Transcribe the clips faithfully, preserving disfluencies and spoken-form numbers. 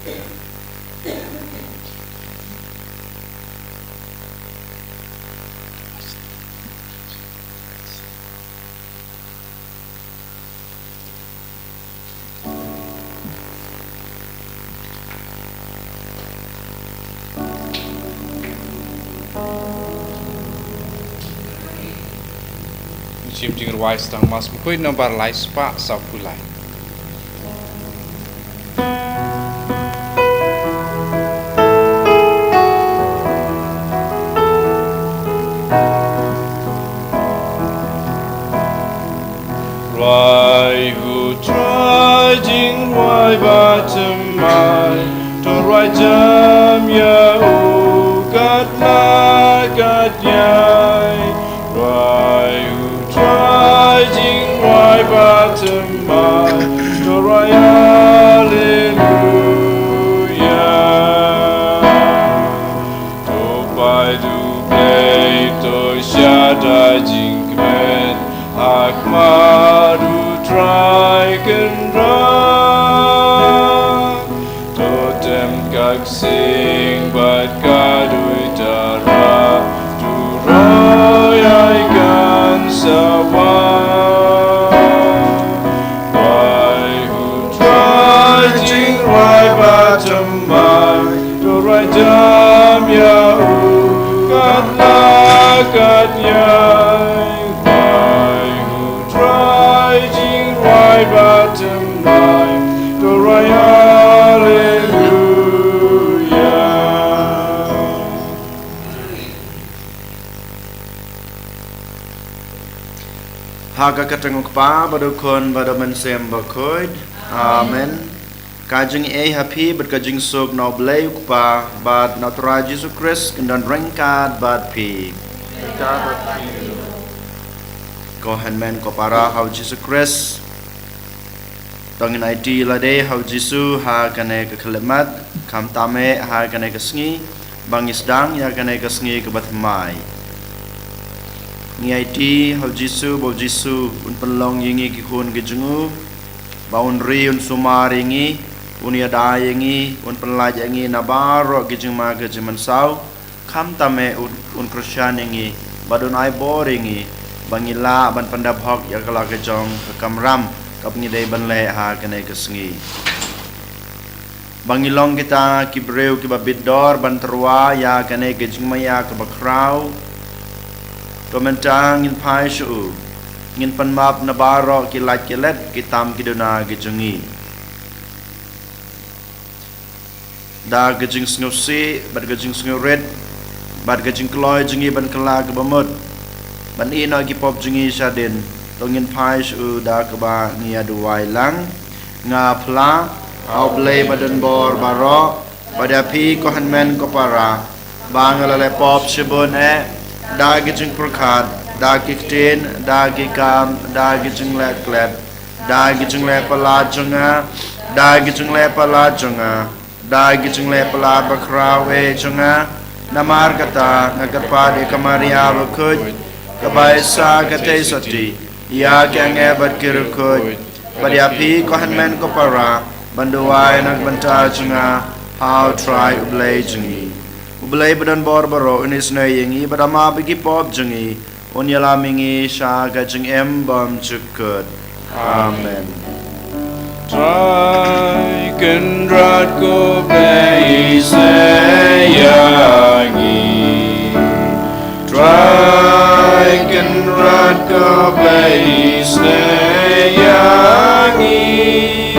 Shim jingrwai sdang Mass Bakhuid nambar lai spah sawphew lai. Rwai u Trai jingrwai ba thymmai, to rwai jam ïa u katba katïai. Rwai u Trai jingrwai ba thymmai, to rwai Alleluia. To peit U Blei, to shada jingkmen, ha khmat U Trai Kynrad. To tem ka ksing bad ka duitara, to roi ai kan sawa. Rwai u Trai jingrwai ba thymmai, to rwai jam ïa u katba katïai. Rwai u Trai jingrwai ba thymmai, to rwai Alleluia. Ha ka kyrteng U Kpa bad U Khun bad U Mynsiem Bakhuid. Amen. Ka jingaiei ha phi bad ka jingsuk na U Blei U Kpa bad na U Trai Jisu Khrist kin don ryngkat bad phi. Ko hynmen ko para ha U Jisu Khrist. To ngin aiti lade ha U Jisu ha kane ka khyllipmat, khamtam eh ha kane ka sngi, ba ngi sdang ïa kane ka sngi kaba thymmai. Ngi aiti ha U Jisu ba U Jisu un pynlong ïa ngi ki khun ki jong u, ba un ri un sumar ïa ngi, un ïada ïa ngi, un pynlait ïa ngi na baroh ki jingma ki jingmynsaw, khamtam eh un, un kyrshan ïa ngi, bad un ai bor ïa ngi, ba ngin lah ban pyndep hok ïa ka la ka jong ka kamram kaba ngi dei ban leh ha kane ka sngi. Ba ngi long kita ki briew kiba bit dor ban tyrwa ïa kane ka jingmaïa kaba khraw. To mynta ngin phai sha u, ngin pan map na baroh ki lait ki let, ki tam ki duna ki jong ngi. Da ka jingsngewsih bad ka jingsngewrit bad ka jingkloi jong ngi ban kylla kaba mut, ban ïehnoh ki pop jong ngi shadien, to ngin phai sha u da kaba ngi ïa duwai lang. Nga phla ha U Blei ba don bor baroh, bad ïa phi ko hynmen ko para, ba nga la leh pop shibun eh, da ki jingpyrkhat, da ki ktien, da ki kam, da ki jingleh klet, da ki jingleh palat jong nga, da ki jingleh palat jong nga, da ki jingleh palat bakhraw eh jong nga. Namar kata nga kyrpad ïa ka Maria bakhuid, kaba ïa sa ka theisotti ïa ki angel bad ki riewkhuid, bad ïa phi ko hynmen ko para, ban duwai na ka bynta jong nga ha U Trai U Blei jong ngi. U Blei ba don bor baroh un isynei ïa ngi bad un map ïa ki pop jong ngi, un ïalam ïa ngi sha ka jingim bymjukut. Amen. Trai Kynrad ko Blei isynei ïa ngi. Trai Kynrad ko Blei isynei ïa ngi.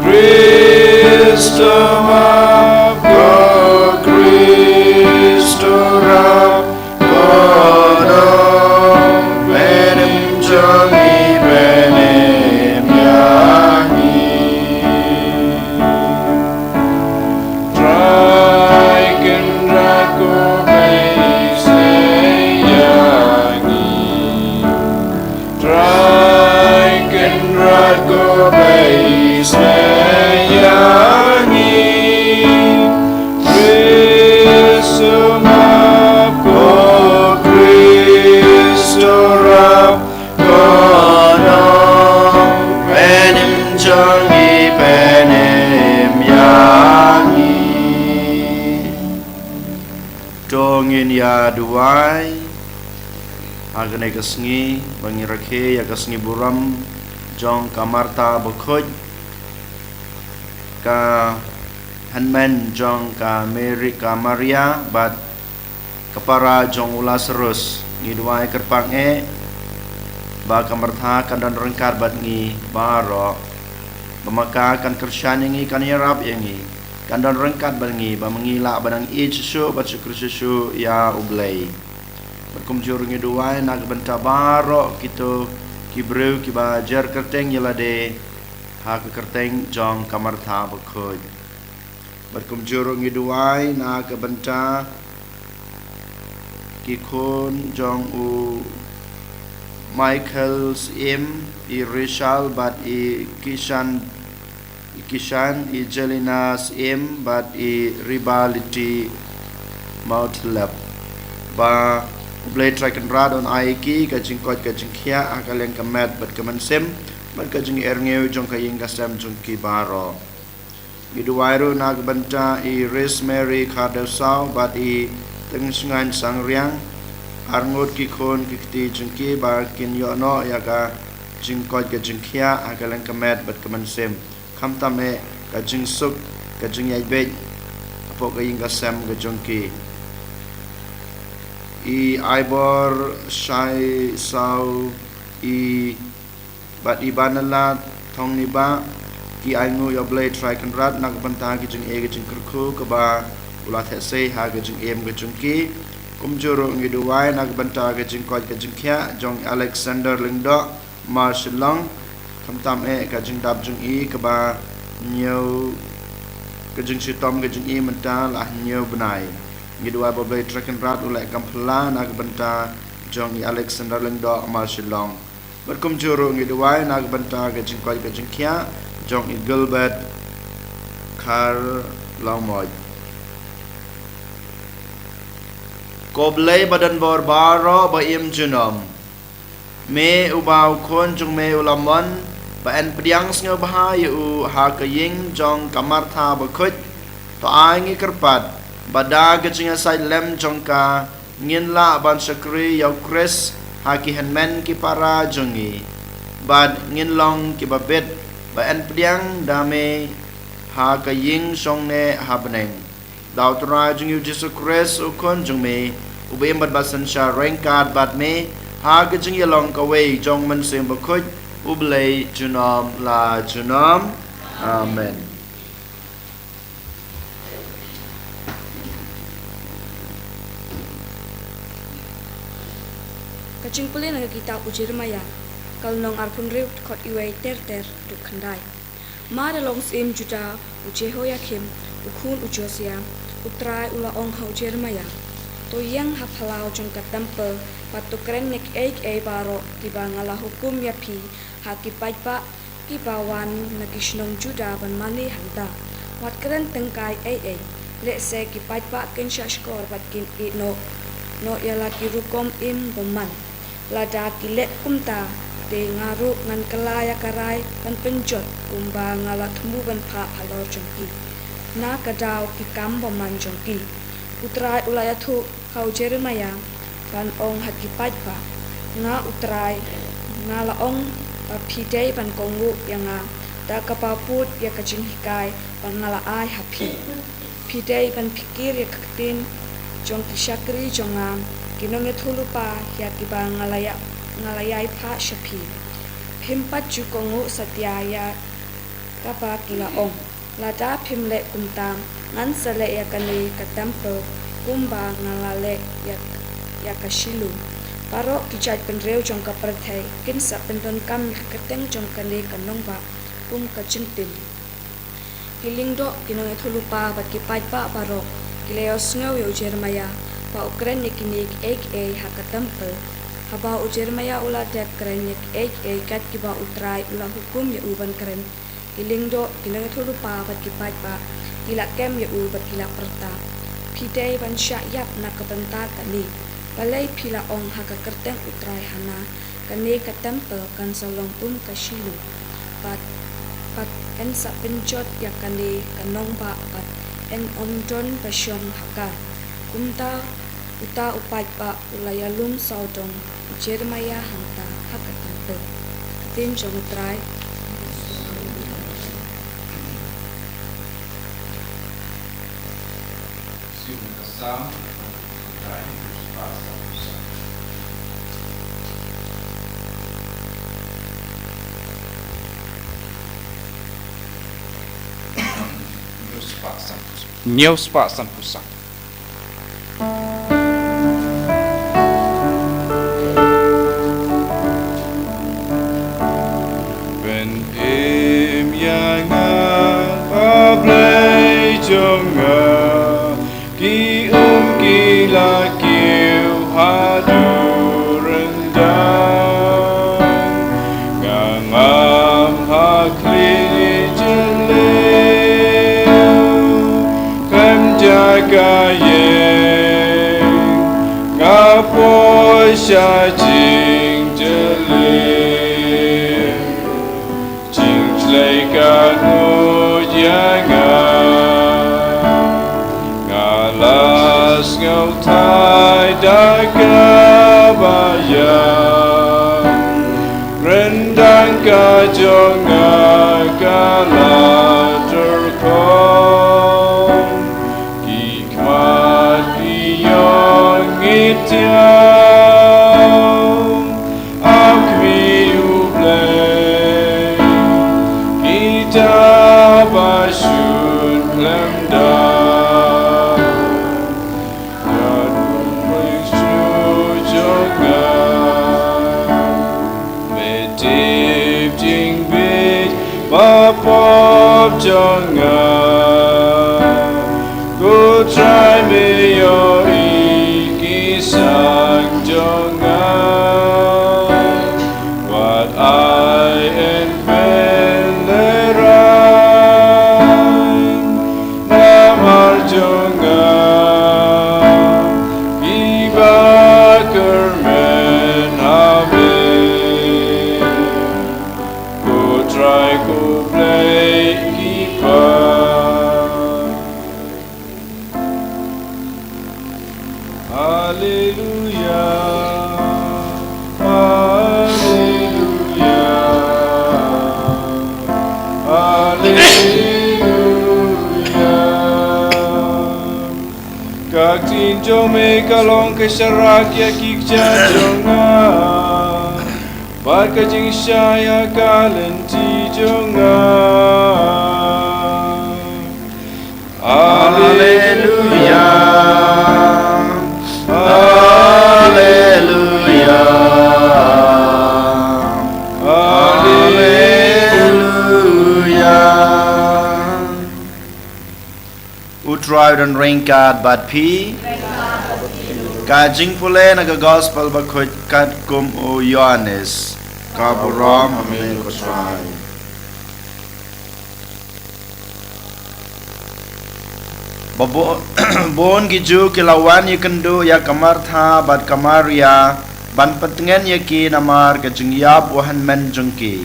Khrist to map, ko Khrist to rap, ko don, Balang jong ngi, Balang ïa ngi. Trai Kynrad ko Blei isynei ïa ngi. Trai Kynrad ko Blei isynei ïa ngi. Khrist to map, ko Khrist to rap, ko don, Balang jong ngi, Balang ïa Ka duwai ha kane ka sngi ba ngi rakhe ïa ka sngi burom jong ka Martha Bakhuid, ka hynmen jong ka Mary, ka Maria bad ka para jong u Lazarus. Ngi duwai kyrpang eh ba ka Martha kan don ryngkat bad ngi baroh, ba ma ka kan kyrshan ïa ngi, kan ïarap ïa ngi, kan don ryngkat bad ngi, ba ma ngi lah ban nang ïeit shuh shuh bad shukor shuh shuh ïa U Blei. Bad kumjuh ruh ngi duwai na ka bynta baroh kito ki briew kiba jer kyrteng ïa lade ha ka kyrteng jong ka Martha Bakhuid. Bad kumjuh ruh ngi duwai na ka bynta ki khun jong u Michael Syiem, i Rishal bad i Kishan, i Kishan, i Jelina Syiem bad i Ribaliti Mautlep, ba U Blei Trai Kynrad un ai ïa ki ka jingkoit ka jingkhiah ha ka liang ka met bad ka mynsiem bad ka jingerngiw jong ka ïing ka sem jong ki baroh. Ngi duwai ruh na ka bynta i Rosemary Khardew Saw bad i Tyngshngaiñ Sangriang, arngut ki khun ki kti jong ki, ba kin ïoh noh ïa ka jingkoit ka jingkhiah ha ka liang ka met bad ka mynsiem, khamtam eh ka jingsuk, ka jingïaid beit hapoh ka ïing ka sem ka jong ki. I Aibor Shai Saw, i bad i Banala Thongniba, ki ainguh ïa U Blei Trai Kynrad na ka bynta ki jingeh ki jingkyrkhu kaba u la theh sei ha ka jingim ka jong ki. Kumjuh ruh ngi duwai na ka bynta ka jingkoit ka jingkhiah jong Alexander Lyngdoh Marshillong, khamtam eh ka jingdap jong i kaba hynñiew, ka jingshitom ka jong i mynta la hynñiew bnai. Ngi duwai ba U Blei Trai Kynrad u leh kam phylla na ka bynta jong i Alexander Lyngdoh Marshillong. Bad kumjuh ruh ngi duwai na ka bynta ka jingkoit ka jingkhiah jong i Gilbert Kharlawmoit. Ko Blei ba don bor baroh ba im junom, me uba u khun jong me u la mon, ba yn pdiang sngewbha ïa u ha ka ïing jong ka Martha Bakhuid, to ai ngi kyrpad ba da ka jingïasaid lem jong ka ngin lah ban shakri ïa U Khrist ha ki hynmen ki para jong ngi, bad ngin long kiba bit ba yn pdiang da me ha ka ïing shongneh ha bneng. Da U Trai jong ngi U Jisu Khrist U Khun jong me, uba im bad ba synshar ryngkat bad me ha ka jingïalong kawei jong U Mynsiem Bakhuid, U Blei junom la junom. Amen. Ka jingpule na ka kitab u Jeremaïah, ka lynnong arphew hynriew, dkhot iwei ter ter haduh khyndai. Mar ïa long syiem Judah u Jehoiakim, u khun u Josiah, U Trai u la ong ha u Jeremaïah: To ïeng ha phyllaw jong ka templ bad to kren ïa kiei kiei baroh kiba nga la hukum ïa phi ha ki paidbah kiba wan na ki shnong Judah ban mane hangta. Wat kren tyngkai ei ei, lehse ki paidbah kin shahshkor bad kin ïeh noh noh ïa la ki rukom im bymman. Lada ki leh kumta, te nga ruh ngan kylla ïa ka rai ban pynjot kumba nga la thmu ban phah halor jong ki na ka daw ki kam bymman jong ki. U Trai u la ïathuh ha u Jeremaïah ban ong ha ki paidbah: Nga U Trai nga la ong ba phi dei ban kohnguh ïa nga da kaba bud ïa ka jinghikai ba nga la ai ha phi. Phi dei ban phikir ïa ka ktien jong ki shakri jong nga, ki nongïathuhlypa, ïa kiba nga la ïa, nga la ïai phah sha phi. Phim pat ju kohnguh satia ïa kaba ki la ong. Lada phim leh kumta, ngan sa leh ïa kane ka templ kumba nga la leh ïa, ïa ka Shilo. Baroh ki jaitbynriew jong ka pyrthei kin sa pyndonkam ïa ka kyrteng jong kane ka nongbah kum ka jingtim. Ki lyngdoh, ki nongïathuhlypa bad ki paidbah baroh ki la ïohsngew ïa u Jeremaïah ba u kren ïa kine kiei kiei ha ka templ. Haba u Jeremaïah u la dep kren ïa kiei kiei kat kiba U Trai u la hukum ïa u ban kren, ki lyngdoh, ki nongïathuhlypa bad ki paidbah ki la kem ïa u bad ki la pyrta: Phi dei ban shah ïap na ka bynta kane. Balei phi la ong ha ka kyrteng U Trai hana: Kane ka templ kan sa long kum ka Shilo, bad, bad yn sa pynjot ïa kane ka nongbah bad yn ym don ba shong ha ka. Kumta Uta u paidbah u la ïalum sawdong u Jeremiah hangta ha ka templ. Ka ktien jong U Trai. Hynñiew spah sanphew saw. Pynim ïa nga, A Blei jong nga, ki um ki la kiew haduh ryndang. Nga ngam ha khlieh jylliew, khlem da ka ïing, nga poi sha jingjylliew. Jingshlei ka ngud ïa nga, nga la sngewthait da kaba ïam. Ryndang ka jong nga ka la tyrkhong. Ki khmat ki ïong ngit ïa, A khmih U Blei, kita ba shun khlem da. Ïa u Blei jong nga. Me tip jingbit ba pop jong nga. Ko Trai me ïohi ki sang jong nga. Wat ai yn pynlehraiñ namar jong nga, kiba kyrmen ha me. Ko Trai ko Blei ki paid. Haleluia. Haleluia. Haleluia. Ka ktien jong me ka long ka sharak ïa ki kjat jong nga, bad ka jingshai ïa ka lynti jong nga. Haleluia. Haleluia. Haleluia. U Trai u don ryngkat bad phi. Ka jingpule na ka Gospel bakhuid katkum u Ïoannis. Ka burom ha me ko Trai. Ba bu-, bun ki Jiw ki la wan ïakynduh ïa ka Martha bad ka Maria ban pyntngen ïa ki namar ka jingïap u hynmen jong ki.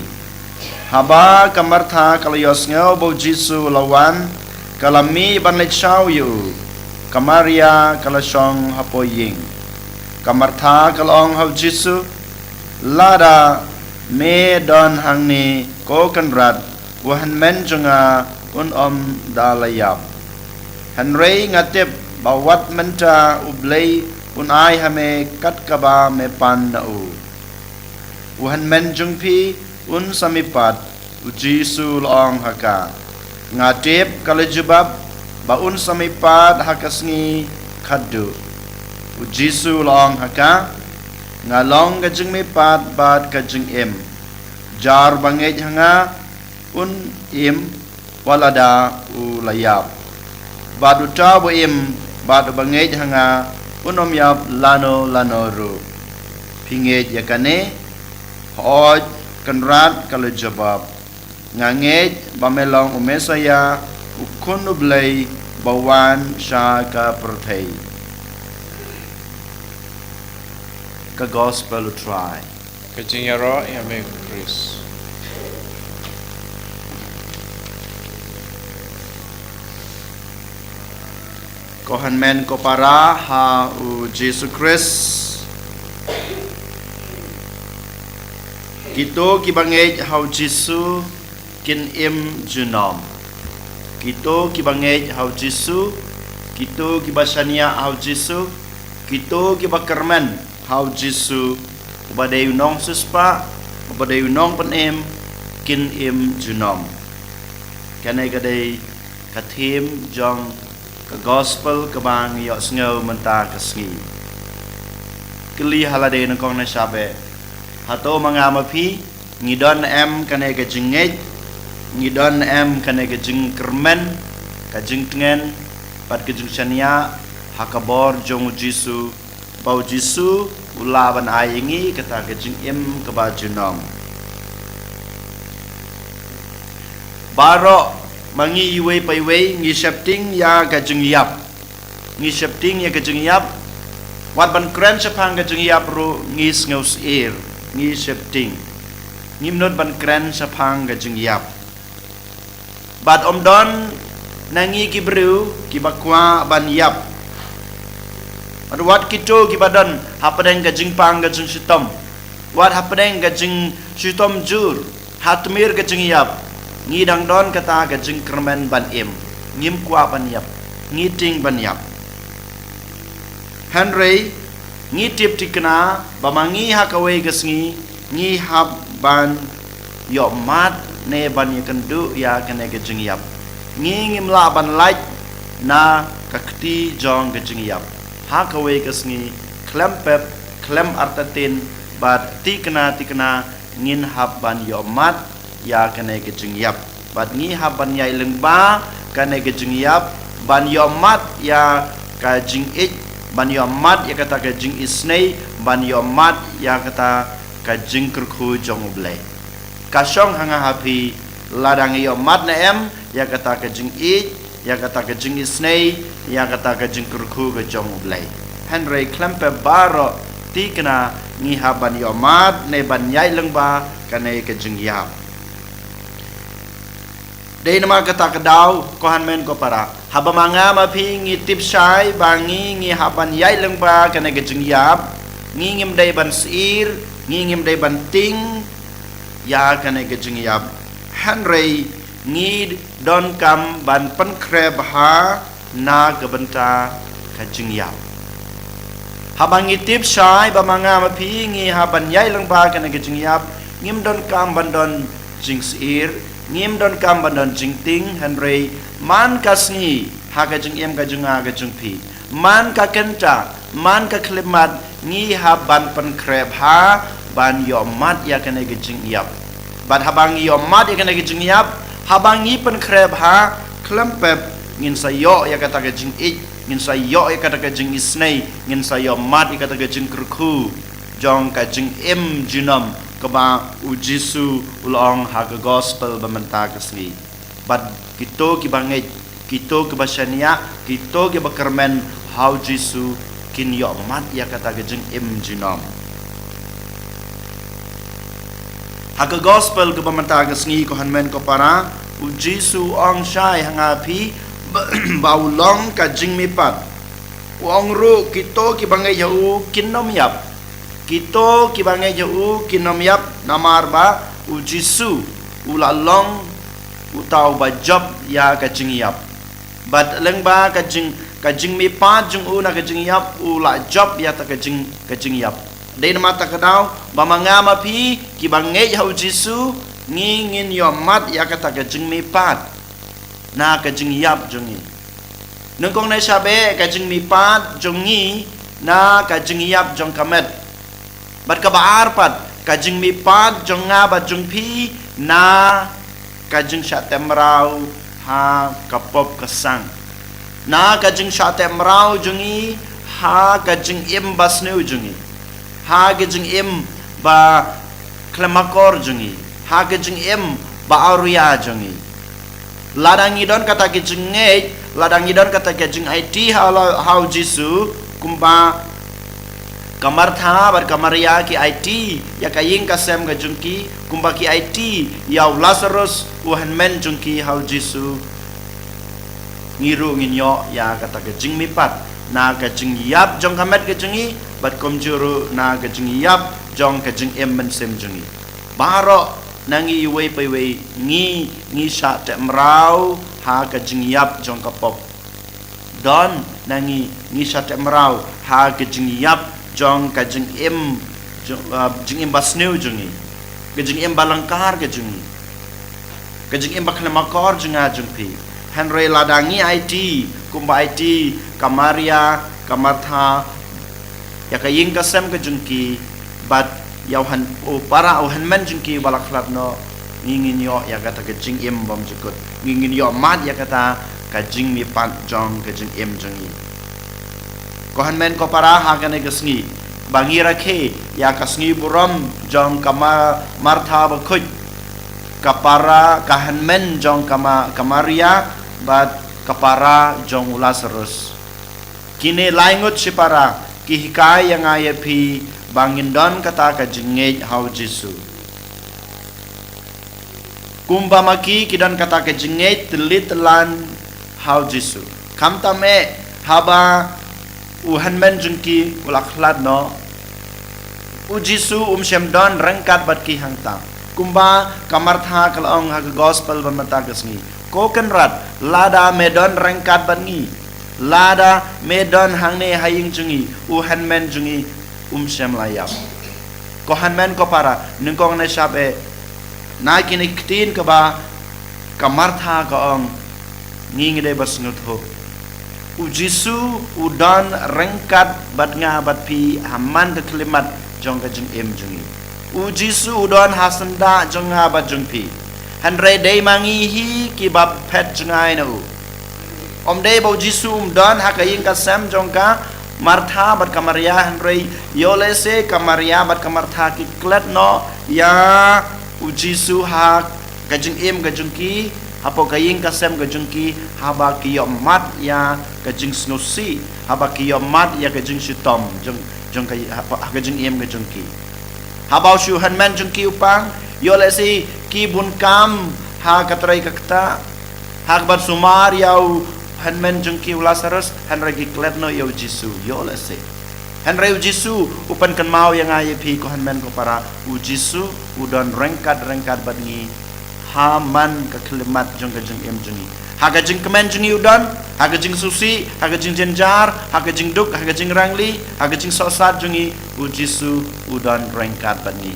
Haba ka Martha ka la ïohsngew ba u Jisu u la wan, ka la mih ban leit shaw ïa u. Ka Maria ka la shong hapoh ïing. Ka Martha ka la ong ha u Jisu, lada me don hangne ko Kynrad, u hynmen jong nga un ym da la ïap. Hynrei nga tip ba wat mynta U Blei un ai ha me kat kaba me pan na u. U hynmen jong phi un sa mihpat. U Jisu u la ong ha ka, nga tip, ka la jubab, ba un sa mihpat ha ka sngi khatduh. U Jisu u la ong ha ka, nga long ka jingmihpat bad ka jingim. Jar ba ngeit ha nga un im wat lada u la ïap. Bad uta uba im bad uba ngeit ha nga un ym ïap lano lano ruh. Phi ngeit ïa kane? Hooid, Kynrad ka la jubab, nga ngeit ba me long u Messaïah, u Khun U Blei ba wan sha ka pyrthei. Ka Gospel U Trai. Ka jingïaroh ïa me ko Khrist. Ko hynmen ko para ha u Jisu Khrist. Kito kiba ngeit ha u Jisu kin im junom. Kito kiba ngeit ha u Jisu, kito kiba shaniah ha u Jisu, kito kiba kyrmen ha u Jisu, uba dei u nongsiewspah, uba dei u nongpynim, kin im junom. Kane ka dei ka theme jong ka gospel kaba ngi ïohsngew mynta ka sngi. Kylli ha lade nyngkong nyngshap eh. Hato ma nga ma phi ngi don em kane ka jingngeit, ngi don em kane ka jingkyrmen, ka jingtngen bad ka jingshaniah ha ka bor jong u Jisu, ba u Jisu u lah ban ai ïa ngi kata ka jingim kaba junom. Baroh ma ngi iwei pa iwei ngi sheptieng ïa ka jingïap. Ngi sheptieng ïa ka jingïap. Wat ban kren shaphang ka jingïap ruh ngi sngewsyier, ngi sheptieng. Ngim nud ban kren shaphang ka jingïap. Bad ym don na ngi ki briew kiba kwah ban ïap. Bad wat kito kiba don hapdeng ka jingpang ka jingshitom, wat hapdeng ka jingshitom jur, ha tmier ka jingïap, ngi dang don kata ka jingkyrmen ban im. Ngim kwah ban ïap, ngi tieng ban ïap. Hynrei ngi tip thikna ba ma ngi ha kawei ka sngi ngi hap ban ïohmad ne ban ïakynduh ïa kane ka jingïap. Ngi ngim lah ban lait na ka kti jong ka jingïap. Ha kawei ka sngi khlem pep, khlem artatien, bad thikna thikna ngin hap ban ïohmad ïa kane ka jingïap. Bad ngi hap ban ïaid lyngba kane ka jingïap, ban ïohmad ïa ka jingïeit, ban ïohmad ïa kata ka jingisynei, ban ïohmad ïa kata ka jingkyrkhu jong U Blei. Ka shong ha nga ha phi, lada ngi ïohmad ne em ïa kata ka jingïeit, ïa kata ka jingisynei, ïa kata ka jingkyrkhu ka jong U Blei. Hynrei khlem pep baroh thikna ngi hap ban ïohmad ne ban ïaid lyngba kane ka jingïap. Dei namar kata ka daw, ko hynmen ko para, haba ma nga ma phi ngi tip shai ba ngi ngi hap ban ïaid lyngba kane ka jingïap, ngi ngim dei ban syier, ngi ngim dei ban tieng ïa kane ka jingïap. Hynrei ngi donkam ban pynkhreh bha na ka bynta ka jingïap. Haba ngi tip shai ba ma nga ma phi ngi hap ban ïaid lyngba kane ka jingïap, ngim donkam ban don jingsyier, ngim donkam ban don jingtieng, hynrei man ka sngi ha ka jingim ka jong nga ka jong phi, man ka kynta, man ka khyllipmat, ngi hap ban pynkhreh bha ban ïohmad ïa kane ka jingïap. Bad haba ngi ïohmad ïa kane ka jingïap, haba ngi pynkhreh bha, khlem pep ngin sa ïoh ïa kata ka jingïeit, ngin sa ïoh ïa kata ka jingisynei, ngin sa ïohmad ïa kata ka jingkyrkhu jong ka jingim junom kaba U Jisu u la ong ha ka gospel ba mynta ka sngi. Bad kito kiba ngeit, kito kiba shaniah, kito kiba kyrmen ha U Jisu kin ïohmad ïa kata ka jingim junom. Ha ka gospel kaba mynta ka sngi, ko hynmen ko para, U Jisu u ong shai ha nga phi ba u long ka jingmihpat. U ong ruh kito kiba ngeit ha u kin ym ïap. Kito kiba ngeit ha u kin ym ïap, namar ba U Jisu u la long uta uba jop ïa ka jingïap. Bad lyngba ka jing, ka jingmihpat jong u na ka jingïap, u la jop ïa ta ka jing, ka jingïap. Dei namar kata ka daw ba ma nga ma phi kiba ngeit ha U Jisu ngi ngin ïohmad ïa kata ka jingmihpat na ka jingïap jong ngi. Nyngkong nyngshap eh, ka jingmihpat jong ngi na ka jingïap jong ka met. Bad kaba ar pat, ka jingmihpat jong nga bad jong phi na ka jingshah teh mraw ha ka pop ka sang, na ka jingshah teh mraw jong ngi ha ka jingim ba sniew jong ngi, ha ka jingim ba khlem akor jong ngi, ha ka jingim ba awria jong ngi. Lada ngi don kata ka jingngeit, lada ngi don kata ka jingaiti ha la, ha U Jisu, kumba ka Martha bad ka Maria ki aiti ïa ka ïing ka sem ka jong ki, kumba ki aiti ïa u Lasarus u hynmen jong ki ha U Jisu. ngi ruh ngin ïoh ïa kata ka jingmihpat na ka jingïap jong ka met ka jong ngi, bad kumjuh ruh na ka jingïap jong ka jingim mynsiem jong ngi. Baroh na ngi iwei pa iwei ngi, ngi shah teh mraw ha ka jingïap jong ka pop. Don na ngi, ngi shah teh mraw ha ka jingïap jong ka jingim, jong, ah, jingim basniew jong ngi, ka jingim balyngkar ka jong ngi, ka jingim bakhlem akor jong nga jong phi. Hynrei lada ngi aiti kumba aiti ka Maria, ka Martha, ïa ka ïing ka sem ka jong ki, bad ïa u hyn-, u para u hynmen jong ki ba la khlad noh, ngi ngin ïoh ïa kata ka jingim bymjukut. Ngi ngin ïoh mad ïa kata ka jingmihpat jong ka jingim jong ngi. Ko hynmen ko para, ha kane ka sngi ba ngi rakhe ïa ka sngi burom jong ka Ma-, Martha bakhuid, ka para, ka hynmen jong ka Ma-, ka Maria, bad ka para jong u Lazarus. Kine lai ngut shipara ki hikai ïa nga ïa phi ba ngin don kata ka jingngeit ha u Jisu. Kumba ma ki, ki don kata ka jingngeit tylli tyllan ha u Jisu. Khamtam eh, haba u hynmen jong ki u la khlad noh, u Jisu um shym don ryngkat bad ki hangta. Kumba ka Martha ka la ong ha ka gospel ba mynta ka sngi, "Ko Kynrad, lada me don ryngkat bad ngi, lada me don hangne ha ïing jong ngi, u hynmen jong ngi um shym la ïap." Ko hynmen ko para, nyngkong ne shap eh, na kine ki ktien kaba ka Martha ka ong, ngi ngi dei ba sngewthuh. U Jisu u don ryngkat bad nga bad phi ha man ka khyllipmat jong ka jingim jong ngi. U Jisu u don ha syndah jong nga bad jong phi. Hynrei dei ma ngi hi kiba phet jngai na u. Ym dei ba u Jisu um don ha ka ïing ka sem jong ka Martha bad ka Maria, hynrei ïoh lehse ka Maria bad ka Martha ki klet noh ïa u Jisu ha ka jingim ka jong ki, hapoh ka ïing ka sem ka jong ki, haba ki ïoh mad ïa ka jingsngewsih, haba ki ïoh mad ïa ka jingshitom jong, jong ka, ha, ha ka jingim ka jong ki. Haba u shu hynmen jong ki u pang, ïoh lehse ki bun kam ha ka trei ka ktah, ha kaba sumar ïa u hynmen jong ki u Lazarus, hynrei ki klet noh ïa u Jisu, ïoh lehse. Hynrei u Jisu u pynkynmaw ïa nga ïa phi ko hynmen ko para, u Jisu u don ryngkat ryngkat bad ngi ha man ka khyllipmat jong ka jingim jong ngi. Ha ka jingkmen jong ngi u don, ha ka jingsngewsih, ha ka jingjynjar, ha ka jingduk, ha ka jingrangli, ha ka jingsohsat jong ngi, u Jisu u don ryngkat bad ngi.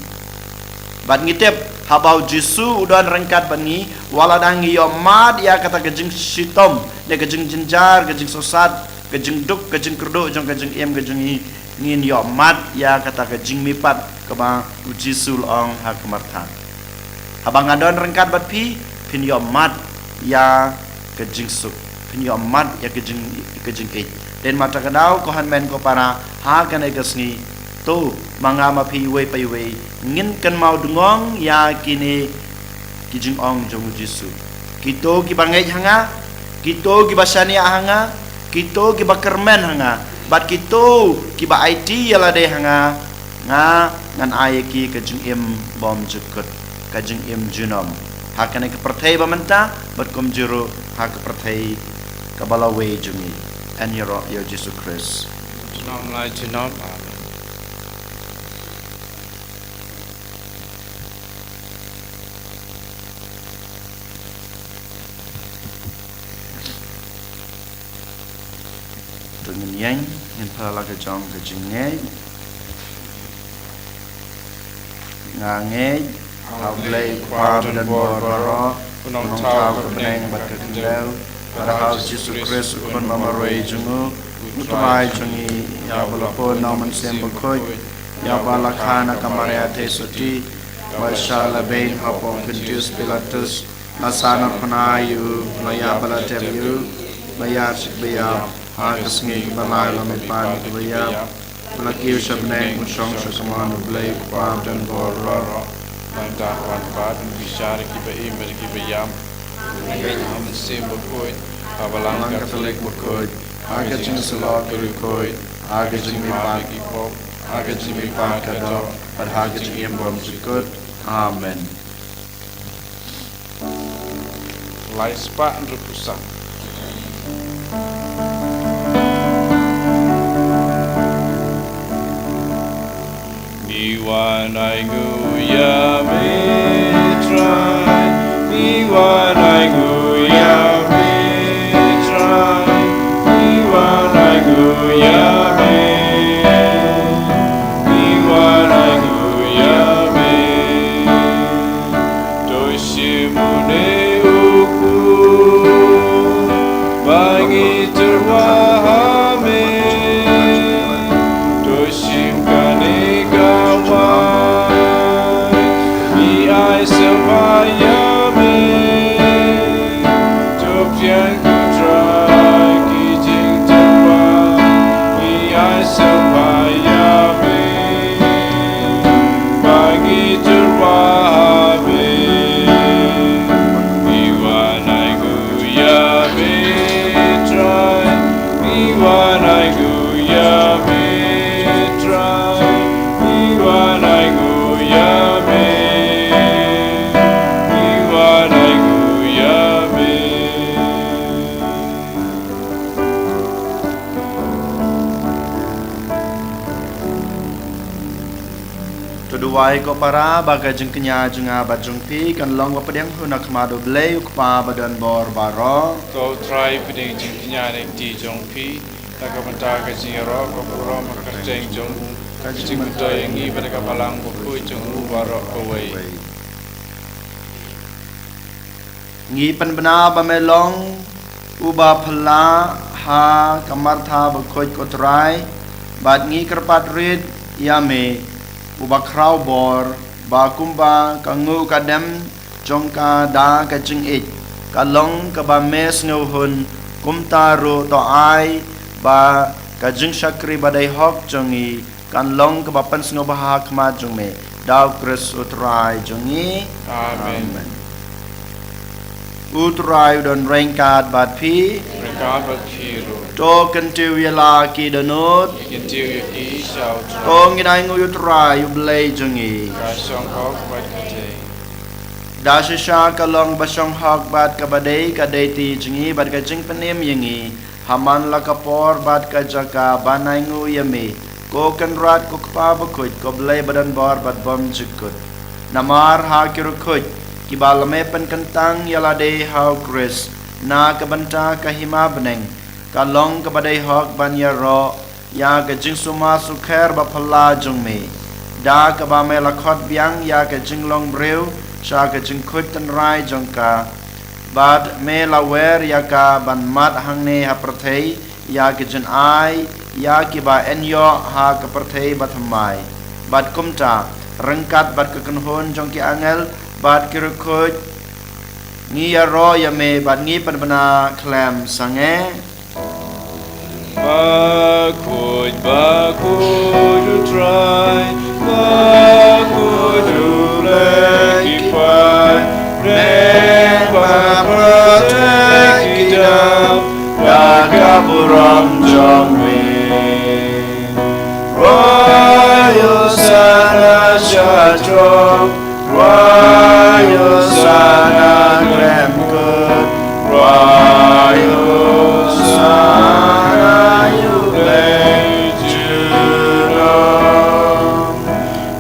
Bad ngi tip, haba u Jisu u don ryngkat bad ngi, wat la dang ngi ïoh mad ïa kata ka jingshitom, ne ka jingjynjar, ka jingsohsat, ka jingduk, ka jingkyrduh jong ka jingim ka jong ngi, ngin ïoh mad ïa kata ka jingmihpat kaba u Jisu u la ong ha ka Martha. Haba nga don ryngkat bad phi, phin ïoh mad ïa ka jingsuk, phin ïoh mad ïa ka jing, ka jingïeit. Dei namar kata ka daw ko hynmen ko para, ha kane ka sngi, to ma nga ma phi iwei pa iwei ngin kynmaw dngong ïa kine ki jingong jong u Jisu. Kito kiba ngeit ha nga, kito kiba shaniah ha nga, kito kiba kyrmen ha nga, bad kito kiba aiti ïa lade ha nga, nga ngan ai ïa ki ka jingim bymjukut, ka jingim junom, ha kane ka pyrthei ba mynta bad kumjuh ruh ha ka pyrthei kaba lawei jong ngi. Yn ïaroh ïa u Jisu Khrist. Junom la junom. Amen. To ngin ïeng, ngin phla la ka jong ka jingngeit. Nga ngeit ha U Blei U Kpa ba don bor baroh, U Nongthaw ka bneng bad ka khyndew, bad ha U Jisu Khrist U Khun ba marwei jong U, U Trai jong ngi, ïa uba la pun na U Mynsiem Bakhuid, ïa uba la kha na ka Maria Theisotti, ba la shah la beiñ ha u Pontius Pilatus, la sahnarphna ïa u, la ïap bad la tep ïa u, la ïaid sha kaba ïap, ha ka sngi kaba lai la mihpat na kiba ïap, la kiew sha bneng, la shong sha kamon U Blei U Kpa ba don bor baroh. Nangta un wan pat, un bishar ïa kiba im bad ïa kiba ïap. Nga ngeit ha U Mynsiem Bakhuid, ha Balang Katholik bakhuid, ha ka jingïasyllok bakhuid, ha ka jingmihpat ki pop, ha ka jingmihpat ka doh, bad ha ka jingim bymjukut. Amen. Lai spah hynriewphew san. Ngi wan ainguh ïa me Trai. Ngi wan ainguh ïa me Trai. Ngi wan ainguh ïa me. Ngi wan ainguh ïa me. To shim une u kpu ba ngi tyrwa ha me. To shim kane ka wai, ngi ai sngewbha ïa me. To pdiang, ko Trai, ki jingtyrwa, ngi ai sngewbha ïa me. Ba ngi tyrwa ha me. Ngi wan ainguh ïa me Trai. Ngi wan ainguh ïa me Trai. Ngi wan ainguh ïa me. Ngi wan ainguh ïa me. To duwai ko para ba ka jingkñia jong nga bad jong phi kan long ba pdiang hun ha khmat U Blei U Kpa ba don bor baroh. To Trai, pdiang jingkñia na ki kti jong phi na ka bynta ka jingïaroh ka burom ha ka kyrteng jong u, ka jingmyntoi ïa ngi bad ka Balang Bakhuid jong u baroh kawei. Ngi pynbna ba me long uba phylla ha ka martha bakhuid ko Trai, bad ngi kyrpad rit ïa me uba khraw bor, ba kumba ka nguh ka dem jong ka da ka jingïeit ka long kaba me sngewhun, kumta ruh to ai ba ka jingshakri ba dei hok jong ngi kan long kaba pynsngewbha ha khmat jong me, da U Khrist U Trai jong ngi. Amen. Amen. U Trai u don ryngkat bad phi. Ryngkat bad phi ruh. To kyntiew ïa la ki dohnud. Kyntiew ïa ki sha U Trai. To ngin ainguh ïa U Trai U Blei jong ngi. Ka shong hok bad ka dei. Da shisha ka long ba shong hok bad kaba dei, ka dei ti jong ngi bad ka jingpynim ïa ngi ha man la ka por bad ka jaka ban ainguh ïa me, ko Kynrad, ko Kpa Bakhuid, ko Blei ba don bor bad bymjukut. Namar ha ki riewkhuid kiba la me pynkyntang ïa lade ha U Khrist na ka bynta ka hima bneng, ka long kaba dei hok ban ïaroh ïa ka jingsumar sukher ba phylla jong me, da kaba me la khot biang ïa ka jinglong briew sha ka jingkhuid tynrai jong ka, bad me la wer ïa ka ban mad hangne ha pyrthei ïa ka jingai ïa kiba yn ïoh ha ka pyrthei bathymmai. Bad kumta, ryngkat bad ka kynhun jong ki angel bad ki riewkhuid, ngi ïaroh ïa me bad ngi pynbna khlem sangeh. Bakhuid, bakhuid U Trai, bakhuid U Blei ki paidbah, bad pyrthei ki dap da ka burom jong me. Rwai Hosana sha throne, rwai Hosana khlem kut, rwai Hosana ïa U Blei junom.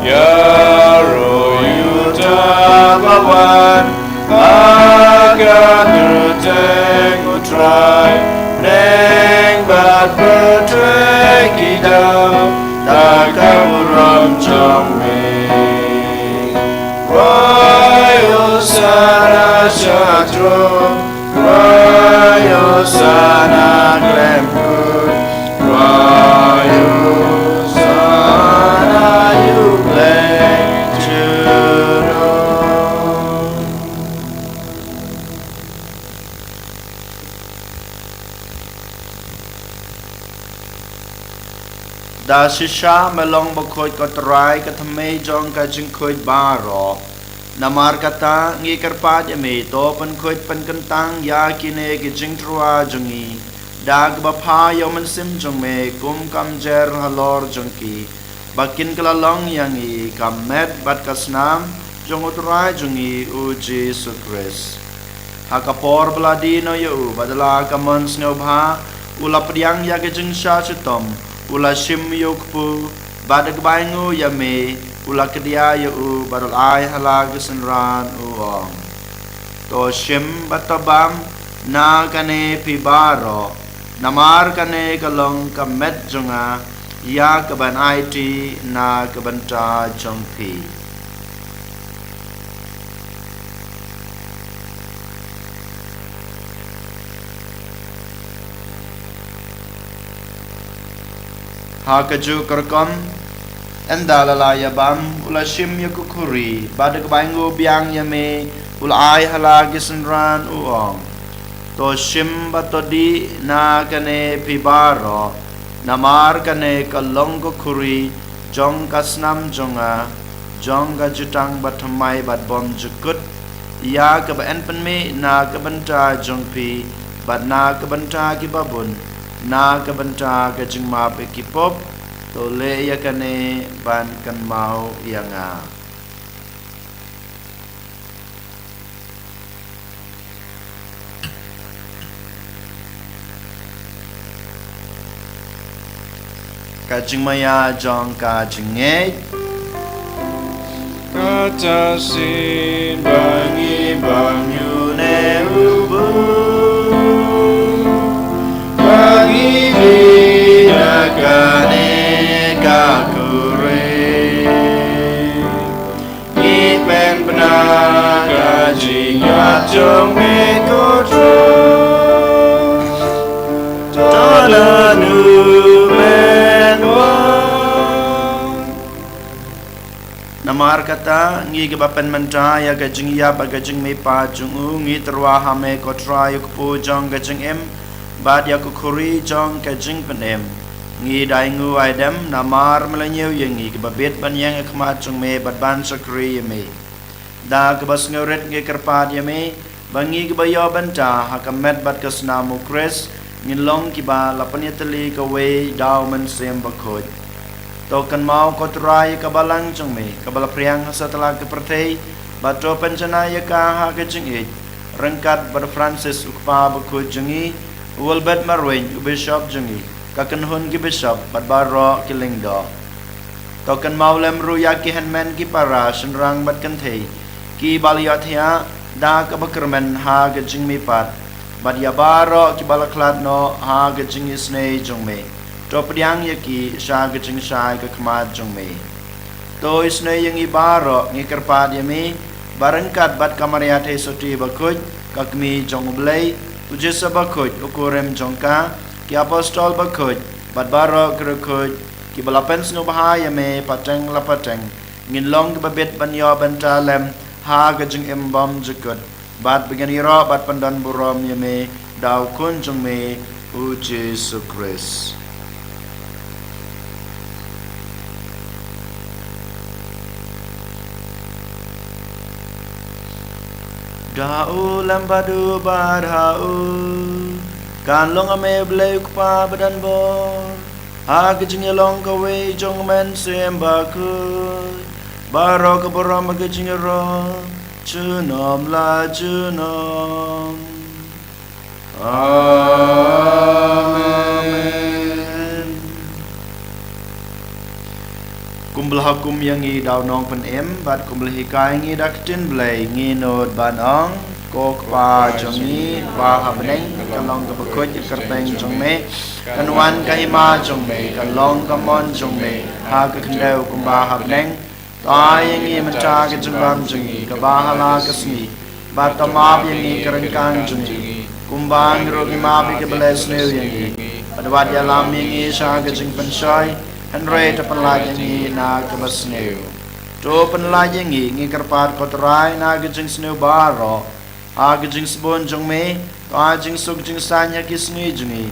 Ïaroh ïa uta uba wan ha ka kyrteng U Trai, bneng bad pyrthei ki dap da ka burom jong me. Rwai Hosana sha throne, rwai Hosana khlem kut, rwai Hosana ïa U Blei junom. Da shisha me long bakhuid ko Trai, ka thymmei jong ka jingkhuid baroh. Namar kata ngi kyrpad ïa me, to pynkhuid pynkyntang ïa kine ki jingtyrwa jong ngi da kaba pha ïa U Mynsiem jong me kum ka mjer halor jong ki, ba kin kylla long ïa ngi ka met bad ka snam jong U Trai jong ngi U Jisu Khrist. Ha ka por ba la die noh ïa u, bad da la ka mon sngewbha, u la pdiang ïa ka jingshah shitom, u la shim ïa u kpu, bad da kaba ainguh ïa me, u la kdiah ïa u, bad u la ai ha la ka synran, u ong: To shim bad to bam na kane phi baroh, namar kane ka long ka met jong nga, ïa kaban aiti na ka bynta jong phi. Ha kajuh ka rukom, ynda la la ïa bam, u la shim ïa ka khuri, bad da kaba ainguh biang ïa me, u la ai ha la ki synran, u ong: To shim bad to dih na kane phi baroh, namar kane ka long ka khuri jong ka snam jong nga, jong ka jutang bathymmai bad bymjukut, ïa kaba yn pynmih na ka bynta jong phi, bad na ka bynta ki babun, na ka bynta ka jingmap ïa ki pop. To leh ïa kane ban kynmaw ïa nga. Ka jingmaïa jong ka jingngeit. Kata shisien ba ngi bam ïa une u bun, ba ngi dih na kane ka khuri, ngi pynbna ka jingïap jong me, ko Trai. To lano men wan. Namar kata, ngi kiba pynmynta ïa ka jingïap bad ka jingmihpat jong u, ngi tyrwa ha me, ko Trai, ïa u kpu jong ka jingim, bad ïa ka khuri jong ka jingpynim. Ngi da ainguh ai dem namar me la ñiew ïa ngi kiba bit ban ïeng ha khmat jong me bad ban shakri ïa me. Da kaba sngewrit ngi kyrpad ïa me, ba ngi kiba ïoh bynta ha ka met bad ka snam u Khrist, ngin long kiba la pynïatylli kawei da u Mynsiem Bakhuid. To kynmaw, ko Trai, ïa ka balang jong me kaba la phriang ha satlak ka pyrthei, bad to pynjanai ïa ka ha ka jingïeit, ryngkat bad u Francis u kpa bakhuid jong ngi, u Wilbert Marwein u bishop jong ngi, ka kynhun ki bishop bad baroh ki lyngdoh. To kynmaw lem ruh ïa ki hynmen ki para, shynrang bad kynthei, kiba la ïohthiah da kaba kyrmen ha ka jingmihpat, bad ïa baroh kiba la khlad noh ha ka jingisynei jong me. To pdiang ïa ki sha ka jingshai ka khmat jong me. To isynei ïa ngi baroh, ngi kyrpad ïa me, ba ryngkat bad ka Maria Theisotti bakhuid, ka Kmie jong u Blei, u Joseph bakhuid, u kurim jong ka, ki apostol bakhuid, bad baroh ki riewkhuid kiba la pynsngewbha ïa me pateng la pateng, ngin long kiba bit ban ïoh bynta lem ha ka jingim bymjukut, bad ba ngin ïaroh bad pyndonburom ïa me da u Khun jong me, u Jisu Khrist. Da u lem bad u bad ha u, kan long ha me, Blei u Kpa badonbor, ha ka jingïalong kawei jong u Mynsiem Bakhuid, baroh ka burom bad ka jingïaroh, junom la junom. Amen. Kumba la hukum ïa ngi da u Nongpynim, bad kumba la hikai ngi da ka ktien Blei, ngi nud ban ong: Ko Kpa jong ngi, ba ha bneng, kan long kaba khuid ka kyrteng jong me, kan wan ka hima jong me, kan long ka mon jong me, ha ka khyndew kumba ha bneng. To ai ïa ngi mynta ka jingbam jong ngi kaba ha la ka sngi, bad to map ïa ngi ka ryngkang jong ngi, kumba ngi ruh ngi map ïa kiba leh sniew ïa ngi, bad wat ïalam ïa ngi sha ka jingpynshoi, hynrei to pynlait ïa ngi na kaba sniew. To pynlait ïa ngi, ngi kyrpad ko Trai, na ka jingsniew baroh, ha ka jingsbun jong me, to ai jingsuk jingsaiñ ha ki sngi jong ngi,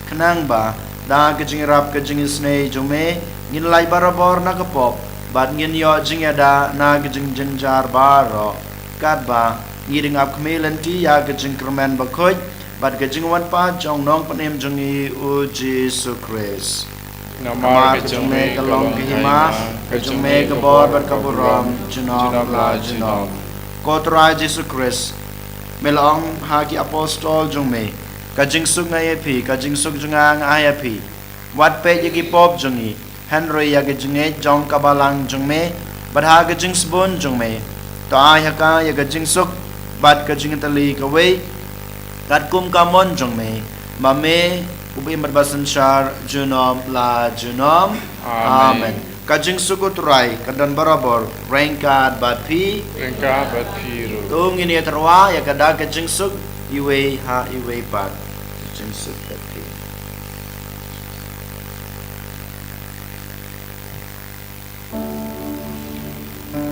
khnang ba da ka jingïarap ka jingisynei jong me, ngin lait barabor na ka pop, bad ngin ïoh jingïada na ka jingjynjar baroh, katba ngi dang ap khmih lynti ïa ka jingkyrmen bakhuid bad ka jingwan pat jong u Nongpynim jong ngi, u Jisu Khrist. Namar ka jong me ka long ka hima, ka jong me ka bor bad ka burom, junom la junom. Ko Trai Jisu Khrist, Me la ong ha ki apostol jong me, ka jingsuk nga ai ïa phi, ka jingsuk jong nga nga ai ïa phi. Wat peit ïa ki pop jong ngi, hynrei ïa ka jingngeit jong ka balang jong me, bad ha ka jingsbun jong me, to ai ha ka ïa ka jingsuk bad ka jingtylli kawei, katkum ka mon jong me, ma me u ba im bad ba synshar junom la junom. Amen. Amen. Ka jingsuk u Trai kan don barabor ryngkat bad phi. Ryngkat bad phi ruh. To ngin ïa tyrwa ïa ka dak ka jingsuk iwei ha iwei pat. Ka jingsuk bad phi.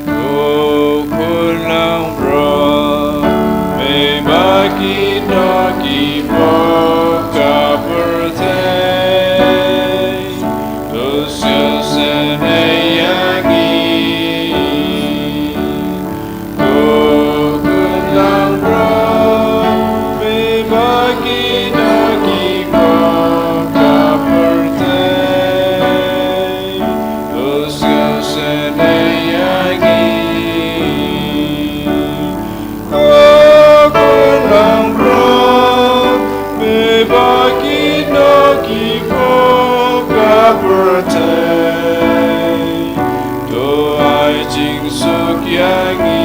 Ko Khun Langbrot, me ba ki nongkynmaw ka pyrthei, to sngewsynei ïa ngi. Ko Khun Langbrot, me ba ki nongkynmaw ka pyrthei, to sngewsynei ïa ngi. Ko Khun Langbrot, me ba ki nongkynmaw ka pyrthei, to ai jingsuk ïa ngi.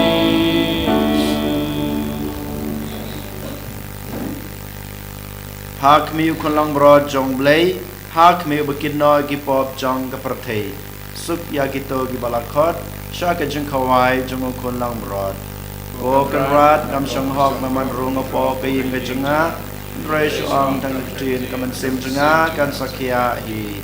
Ha khmih u Khun Langbrot jong U Blei, ha khmih u ba kynnoh ïa ki pop jong ka pyrthei. Suk ïa kito ki ba la khot sha ka jingkhawai jong u Khun Langbrot. Ko Kynrad, ngam shong hok namar ba nga pop ka ïing ka jong nga, hynrei shu ong tang ka ktien, ka mynsiem jong nga kan sa khia hi.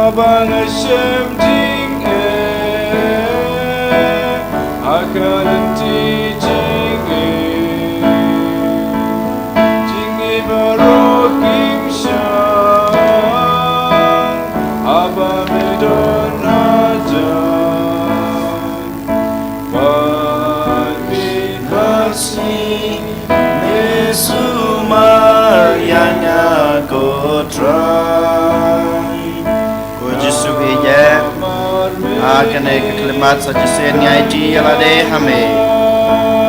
Ba nga shem jingeh ha ka lynti jingeh, jingeh baroh kim shang haba me don hajan. Ban bit ba sngi me sumar ïa nga, ko Trai. Ko Jisu, ïeit ïa, ha kane ka khyllipmat sa shisien ngi aiti ïa lade ha me.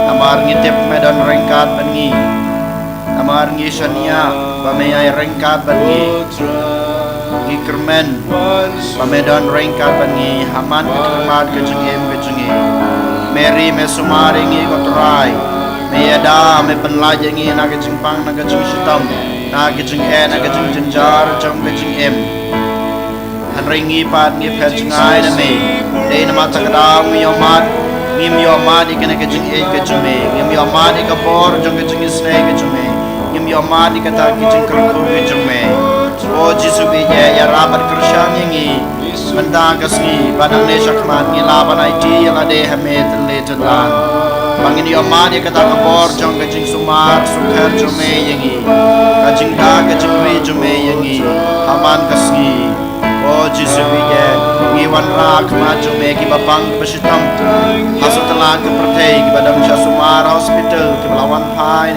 Namar ngi tip me don ryngkat bad ngi. Namar ngi shaniah ba me ïai ryngkat bad ngi. Ngi kyrmen ba me don ryngkat bad ngi ha man ka khyllipmat ka jingim ka jong ngi. Mary, me sumar ïa ngi, ko Trai. Me ïada, me pynlait ïa ngi na ka jingpang, na ka jingshitom, na ka jingeh, na ka jingjynjar jong ka jingim. Hynrei ngi pat ngi phet jngai na me. Dei namar kata ka daw ngi ïohmad, ngim ïohmad ïa kane ka jingïeit ka jong me, ngim ïohmad ïa ka bor jong ka jingisynei ka jong me, ngim ïohmad ïa kata ka jingkyrkhu ka jong me. O Jisu, ïeit ïa, ïarap bad kyrshan ïa ngi mynta ka sngi, ba nangne shakhmat ngi lah ban aiti ïa lade ha me tylli tyllan. Ba ngin ïohmad ïa kata ka bor jong ka jingsumar sukher jong me ïa ngi, ka jingda ka jingri jong me ïa ngi ha man ka sngi. O Jisu, ïeit ïa, ngi wanrah ha khmat jong me kiba pang kiba shitom ha satlak ka pyrthei, kiba dang sah sumar ha hospital, kiba la wan phai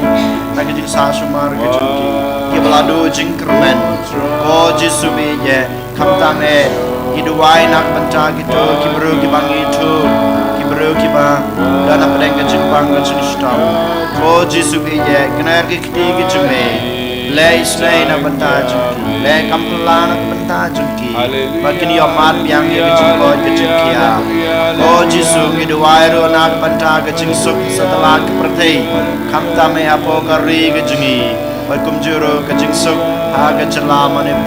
na ka jingsah sumar ka jong ki, kiba la duh jingkyrmen. O Jisu, ïeit ïa, khamtam eh ngi duwai na ka bynta kito ki briew kiba ngi ithuh, ki briew kiba don hapdeng ka jingpang ka jingshitom. O Jisu, ïeit ïa, kner ki kti ki jong me. Leh isynei na ka bynta jong ki, leh kam phylla na ka bynta jong ki, ba kin ïohmad biang ïa ka jingkoit ka jingkhiah. O Jisu, ngi duwai ruh na ka bynta ka jingsuk satlak ka pyrthei, khamtam eh hapoh ka ri ka jong ngi, bad kumjuh ruh ka jingsuk ha ka jylla Manipur.